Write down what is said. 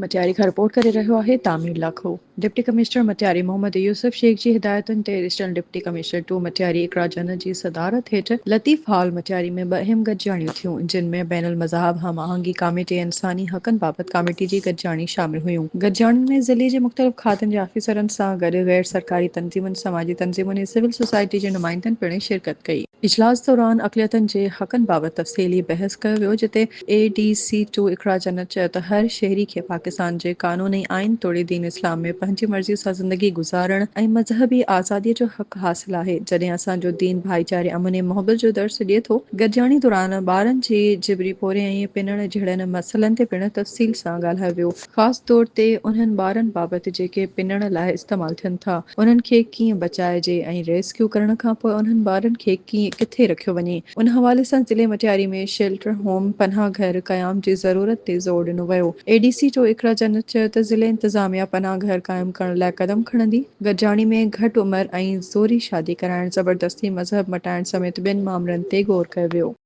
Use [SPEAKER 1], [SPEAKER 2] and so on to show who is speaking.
[SPEAKER 1] مٽياري کان رپورٽ ڪري رهيو آهي تعمير لاکو. ڊپٽي ڪمشنر مٽياري محمد يوسف شيخ جي هدايتن تي additional deputy commissioner two Matiari Iqra Jannat جي صدارت هيٺ لطيف هال مٽياري ۾ ٻه اهم گڏجاڻيون ٿيون جن ۾ بين المذاهب هم آهنگي ڪاميٽي ۽ انساني حقن بابت ڪاميٽي جي گڏجاڻي شامل هيون. گڏجاڻين ۾ ضلعي جي مختلف کاتن جي آفيسرن سان گڏ غير سرڪاري تنظيمن، سماجي تنظيمن ۽ سول سوسائٽي جي نمائندن پڻ شرڪت ڪئي. اجلاس دوران اقليتن جي حقن بابت تفصيلي بحث ڪيو ويو جتي A D C two Iqra Jannat چيو ته هر شهري کي پاڪستان جي قانون ۽ آئين توڙي دين اسلام ۾ پنهنجي مرضي سان زندگي گذارڻ ۽ مذهبي آزادي جو حق حاصل آهي جڏهن اسان جو دين ڀائيچاري امن ۽ محبت جو درس ڏئي ٿو. گڏجاڻي دوران ٻارن جي جبري پورهيي ۽ پنڻ جهڙن مسئلن تي پڻ تفصيل سان ڳالهايو ويو. خاص طور تي انهن ٻارن بابت جيڪي پنڻ لاء استعمال ٿين ٿا، انهن کي ڪيئن بچائجي ۽ ريسڪيو ڪرڻ کانپوء انهن ٻارن کي ڪيئن ڪٿي رکيو وڃي. ان حوالي سان ضلعي مٽياري ۾ شيلٽر هوم، پناهه گهر، قيام جي ضرورت تي زور ڏنو ويو. اي ڊي سي جو اقرا جنت چيو ته ضلعي انتظاميا پناهه گهر قائم ڪرڻ لاء قدم کڻندي. گڏجاڻي ۾ گهٽ عمر ۽ زوري شادي ڪرائڻ، زبردستي مذهب مٽائڻ سميت ٻين مامرن تي غور ڪيو ويو.